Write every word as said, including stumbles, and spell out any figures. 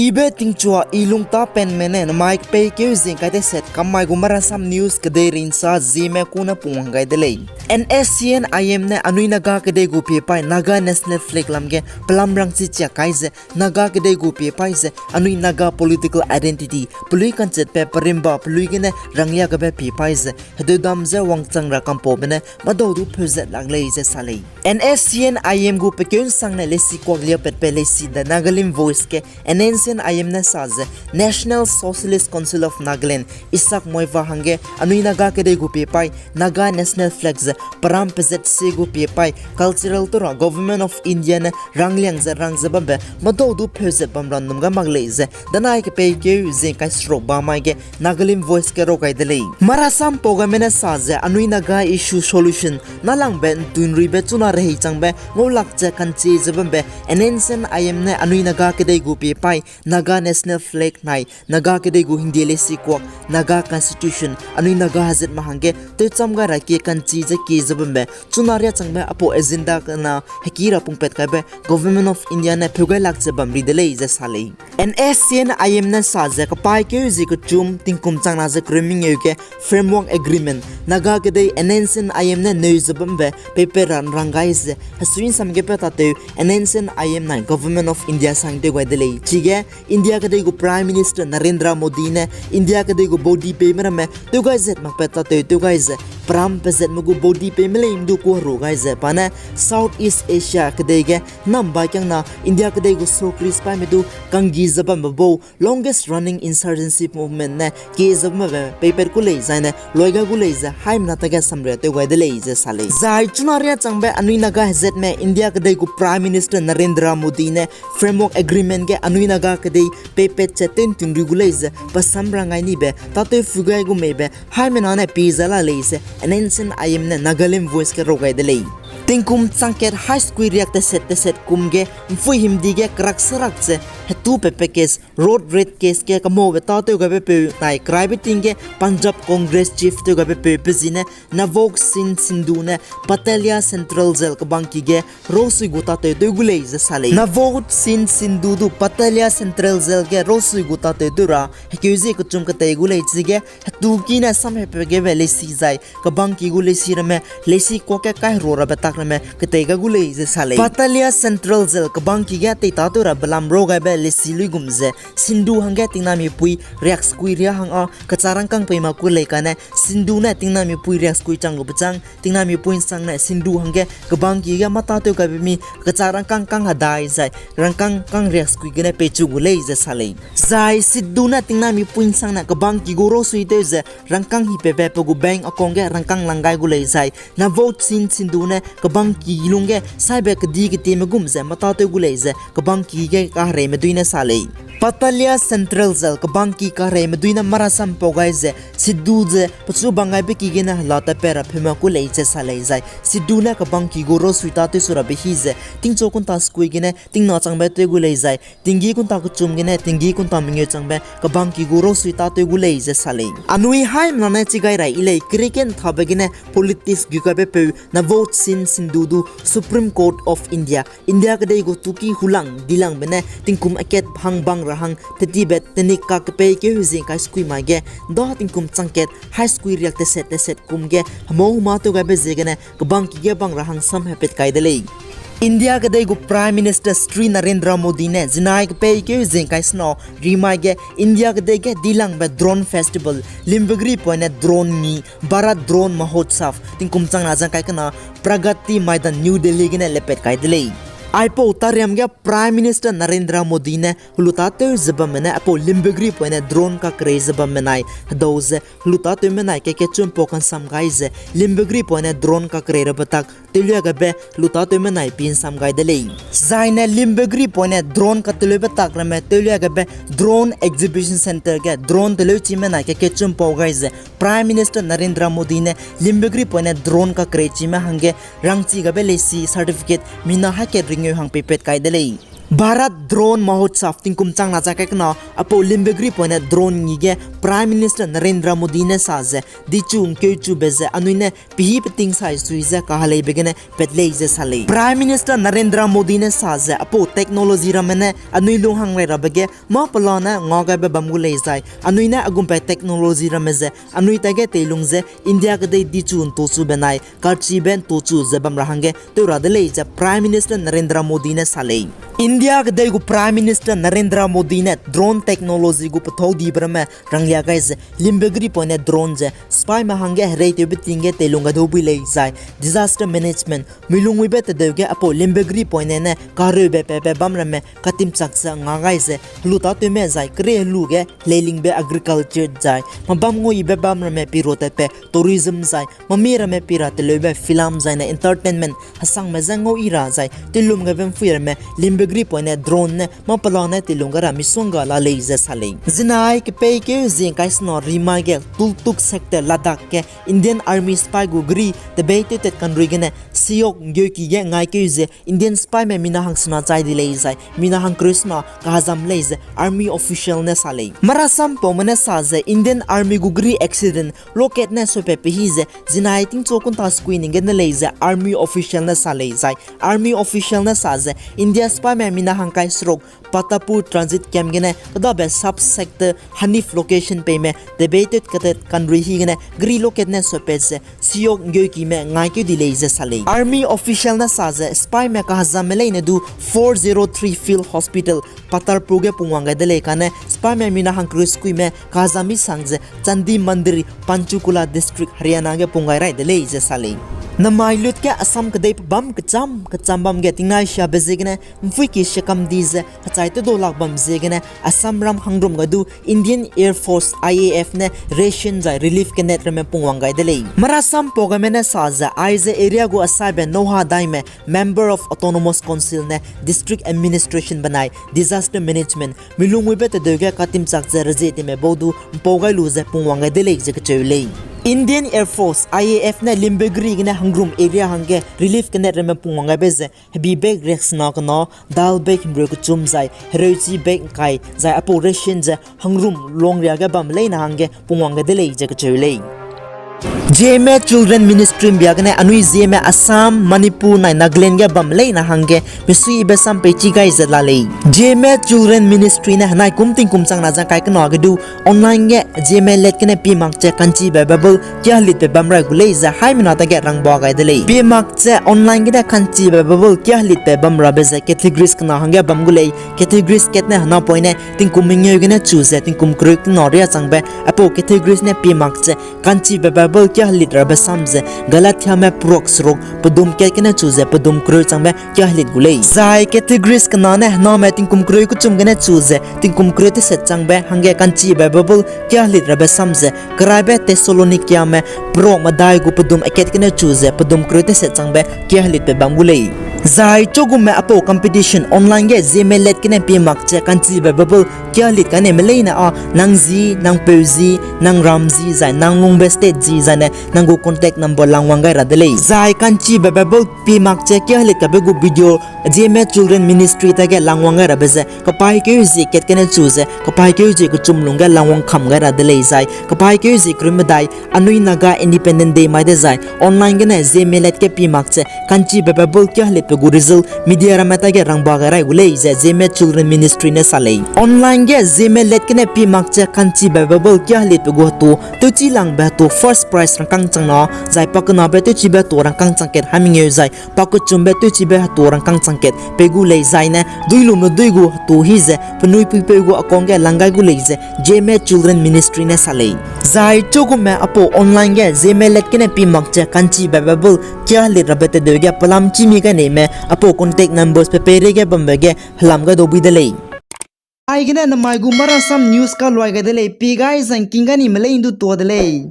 Ibe tingchua i lungtapenme ne namai kepeikeu zingkai teset kammai gu Marasam News kedei rinsa Zeme kune pung hang gai de lei. N S C N I M ne anui Naga kedei gu pie paî Naga National Flag lam ge pelam rangchi chiak kai ze, Naga kedei gu pie paî ze anui Naga political identity pelui kanchetbe perimba pelui gene ranglia gabe pie paî ze hedeudam ze wangchang ra kampaube ne madau du pheuzet lak lei ze sa lei. N S C N I M gu pekeu'nsangne leisi kuak liapatbe leisi The Nagalim Voice ge N S C N I M ne sa ze National Socialist Council of Nagaland Isak Muivah hangge anui Naga kedei gu pie paî Naga National Flag ze peram pezet sie gu pie paî cultural tew ra Government of India ne rangliang ze rang ze bambe madau du pheuzet bam ra num gai mak lei ze danai kepeikeu zingkai seruk ba mai ge Nagalim Voice ge rau gai de lei. Marasam pau gaime ne sa ze anui Naga issue solution nalangbe ntunruibe chuna rehei changbe ngaulak ze kanchie ze bambe N S C N I M ne anui Naga kedei gu pie paî Naga National Flag nai Naga kedei gu hingde leisi kuak Naga Constitution anui Naga hezatme hangge tewcham gai ra kie kanchi ze kie ze bambe chuna riâ changbe apau agenda kena heki ra pungpat kaibe Government of India ne pheu gai lak ze bam ri de lei ze sa lei. N S C N I M ne sa ze kepaîkeu zie kechum tingkum changna ze kereu mengeu ge Framework Agreement Naga kedei N S C N I M ne neu ze bambe peipat ra nrang gai ze hesui'nsam ge pe tatew N S C N I M nai Government of India sang tew gai de lei. Chige India kedei gu Prime Minister Narendra Modi ne India kedei gu body peime ramme tew gai zet makpat tatew tew gai ze peram pezatme gu body peime leime du kuaru gai ze pa ne South East Asia kedei ge nambai kiangna India kedei gu sokri sipaime du kanggi ze bambe bau longest running insurgency movement ne kie ze bambe peipat ku lei zaine loi gai gu lei ze haimena tage samria tew gai de lei ze sa lei. Zai chuna riâ changbe anui Naga hezatme India kedei gu Prime Minister Narendra Modi ne Framework Agreement ge anui Naga kedei peipat ze tew'ntungrui gu lei ze pe sam ra ngai nibe tatew fu gai gu meibe haimena ne pie za la lei ze N S C N I M ne Nagalim Voice ge rau gai de lei. Tingkum changkat haî sekui riak teset teset kum ge mpui himdi ge kerak serak ze hetu pe package road raid case ge kemaube tatew gaibe peu nai keraibe ting ge Punjab Congress Chief tew gaibe peu pe zi ne Navjot Singh Sidhu ne Patalia Central Jail kebangki ge rosui gu tatew tew gu lei ze sa lei. Navjot Singh Sidhu du Patalia Central Jail ge rosui gu tatew tew ra hekeu zie kechum ketei gu lei chige hetu ki ne samhepe gebe leisi zai kebangki gu leisi ramme leisi kuak ge kaihero rabe tak ramme ketei gai gu lei ze sa lei. Patalia Central Jail kebangki ge tei tatew rabe lam rau gaibe leisi luigum ze Sidhu hangge tingnamipui riak sekui riâ hang â kecha rangkâng pei mak ku lei kane Sidhu ne tingnamipui riak sekui chang gu bechâng tingnamipui ’nsangne Sidhu hangge kebangki ge mâ tatew gaibe mi kecha rangkâng kang hedai zai rangkâng kang riak sekui gene peichu gu lei ze sa lei. Zai Sidhu ne tingnamipui ’nsangne kebangki gu rosui tew ze rangkâng hipepe pe gu bank account ge rangkâng lang gai gu lei zai Navjot Singh Sidhu ne kebangki lungge saibe kedi ketieme gum ze mâ tatew gu lei ze kebangki ge kahereime dui ne sa lei. Patalia Central Jail kebangki kahereime dui ne marasam pau gai ze Sidhu ze pechu bang gaibe ki gene hela tatpat ra pheu mak ku lei ze sa lei zai Sidhu ne kebangki gu rosui tatew su rabe hi ze tingchu kunta sekui gene tingna changbe tew gu lei zai tinggi kunta kechum gene tinggi kunta mengeu changbe kebangki gu rosui tatew gu lei ze sa lei. Anui haimena ne chi gai rai i lei, cricket thabe gene politics gu gaibe peu Navjot Singh Sidhu du Supreme Court of India, India kedei gu tuki hulang dilangbe ne tingkum akat hang bang ra hang tetibe tenik kakepei keu hezing kai sekui mai ge da tingkum changkat haî sekui riak teset teset kum ge hemau hema tew gaibe ziegene kebangki ge bang ra hang samhepat kai de lei. India kedei gu Prime Minister Shri Narendra Modi ne zinai kepei keu hezing kai sena rimai ge India kedei ge dilangbe Drone Festival, Limbagri poine Drone Meet, Bharat Drone Mahotsav tingkum changna zang kai kena Pragati Maidan, New Delhi gene lepat kai de lei. Aipau tariam ge Prime Minister Narendra Modi ne helu tatew ze bamme ne aipau Limbagri poine drone kakerei ze bamme nai hedau ze helu tatewme nai kekechum pau kansam gai ze Limbagri poine drone kakerei rabe tak tewlia gabe helu tatewme nai pi nsam gai de lei. Zaine Limbagri poine drone kateleube tak ramme tewlia gabe Drone Exhibition Centre ge drone teleu chime nai kekechum pau gai ze Prime Minister Narendra Modi ne Limbagri poine drone kakerei chime hangge rangchi gabe leisi certificate mina hakat ringeu hang peipat kai de lei. Bharat Drone Mahotsav tingkum chang na chang kai kena apau Limbegri poine drone ngi ge Prime Minister Narendra Modi ne sa ze, dichu ngkeu chube ze anui ne pehî peting sai sui ze kahaleibe gene pat lei ze sa lei. Prime Minister Narendra Modi ne sa ze apau technology ramme ne anui lunghang rai rabe ge mâ pelane ngau gaibe bam gu lei zai, anui ne a gum pat technology ramme ze anui taige teilung ze India kedei dichu ntochu benai kachibe ntochu ze bam ra hangge tew ra de lei ze Prime Minister Narendra Modi ne sa lei. India kedei gu Prime Minister Narendra Modi ne drone technology gu pethâu dibe ramme ranglia gai ze Limbegri poine drone ze sipaime hangge hereitewbe ting ge teilung gai dau bui lei zai disaster management, muilungwuibe tedeu ge apau Limbegri poine ne kareube pepe bam ramme katimchak ze nga gai ze helu tâtewme zai kere helu ge leilingbe agriculture zai mabam ngau yibe bam ramme piro tatpe tourism zai mami ramme pira teleube film zai ne entertainment hesangme je ngau yi ra zai teilum gaibe mphui ramme Limbegri poine drone ne mâ pelane teilung gai ra misongga la lei ze sa lei. Zinai kepeikeu zie ngkai sena rimai ge Tultuk sector Ladakh ge Indian Army sipai gu geri tebeitewtat kanrui gene Siok nggeuki ge ngaikeu ze Indian sipaime mina hang sena chai di lei zai mina hang kereu sena kahazam lei ze army official ne sa lei. Marasam paume ne sa ze Indian Army gu geri accident rocket ne soipat pehî ze zinai tingchu kunta sekui ning gene lei ze army official ne sa lei zai army official ne sa ze India sipaime mina hang kai seruk Patapur transit camp gene kedabe sub sector Hanif location peime tebeitewtat kanrui hi gene geri rocket ne soipat ze Siok nggeukime ngaikeu di lei ze sa lei. Army official ne sa ze sipaime kahazamme leine du four zero three Field Hospital Patarpur ge pungwang gai de lei kane sipaime mina hang kereu sekuime kahazam misang ze Chandi Mandir, Panchkula District, Haryana ge pung gai rai de lei ze sa lei. Namai lut ge Assam kedei pebâm kecham kecham bam ge tingnai siabe ziegene mphuiki siakam di ze hechai tedau lak bam ziegene Assam ram hangrum gai du Indian Air Force, I A F ne ration zai relief kenet ramme pungwang gai de lei. Marasam pau gaime ne sa ze aize area gu asaibe Noha Daime, Member of Autonomous Council ne District Administration benai Disaster Management, muilungwuibe tedeu ge katimchak ze rezie time bau du mpau gai lu ze pungwang gai de lei ze kecheu lei. Indian Air Force, I A F ne Limbegri gene hangrum area hangge relief kenet ramme pungwang gaibe ze hebi bag riaksena kena, dal bag himreu kechum zai hereuchi bag ngkai zai apau ration ze hangrum longria ge bam leine hangge pungwang gai de lei ze kecheu lei. Zeme Children Ministry mbia gene anui Zeme Assam, Manipur nai Nagaland ge bam leine hangge misuibe sam peichi gai zet la lei. Zeme Children Ministry ne henai kum tingkum chang na zang kai kena ge du online ge Zeme let gene pie mak ze kanchibe Bible kia helitbe bam rai gu lei ze haimena dage rangba gai de lei. Pie mak ze online gene kanchibe Bible kia helitbe bam rabe ze categories kena hangge bam gu lei. Categories kat ne hena poine tingkum mengeu gene chu ze tingkum kereu kena riâ changbe apau categories ne pie mak ze kanchibe Bible kia helit rabe sam ze Galatiame perok seruk pedum kat gene chu ze pedum kereu changbe kia helit gu lei. Zai categories kena ne hename tingkum kereu kechum gene chu ze tingkum kereu teset changbe hangge kanchibe Bible kia helit rabe sam ze keraibe Thessalonikiame perok medai gu pedum akat gene chu ze pedum kereu teset changbe kia helitbe bam gu lei. Zai chugume apau competition online ge Zeme let gene pie mak ze kanchibe Bible kia helit kaneme leine â nang zi, nang peu zi, nang ram zi, zai nang lungbe state zi, zai ne nang gu contact number langwang gai ra de lei. Zai kanchibe Bible pie mak ze kia helit kabe gu video Zeme Children Ministry dage langwang gai rabe ze kapaîkeu zie kat gene chu ze kapaîkeu zie kechum lungge langwang kam gai ra de lei zai kapaîkeu zie kereu medai anui Naga Independent Day mai dezai online gene Zeme let ge pie mak ze kanchibe Bible kia helitbe gu result media ramme dage rangba gai rai gu lei ze Zeme Children Ministry ne sa lei. Online ge Zeme let gene pie mak ze kanchibe Bible kia helitbe gu hetu tewchi langbe hetu first prize rangkâng chang na zai pakenabe tewchibe hetu rangkâng chang kat haimengeu zai pakechumbe tewchibe hetu rangkâng chang kat pei gu lei zai ne duilume dui gu hetu hi ze penui puipeu gu account ge lang gai gu lei ze Zeme Children Ministry ne sa lei. Zai chugume apau online ge Zeme let gene pie mak ze kanchibe Bible kia helit rabe tedeu ge pelam chîmi gai neime apau contact numbers pe peireige bambe ge helam gai dau bui de lei. Aigene namai gu Marasam News kaluai gai de lei, pie gai zangking gai nime lei ndu tua de lei.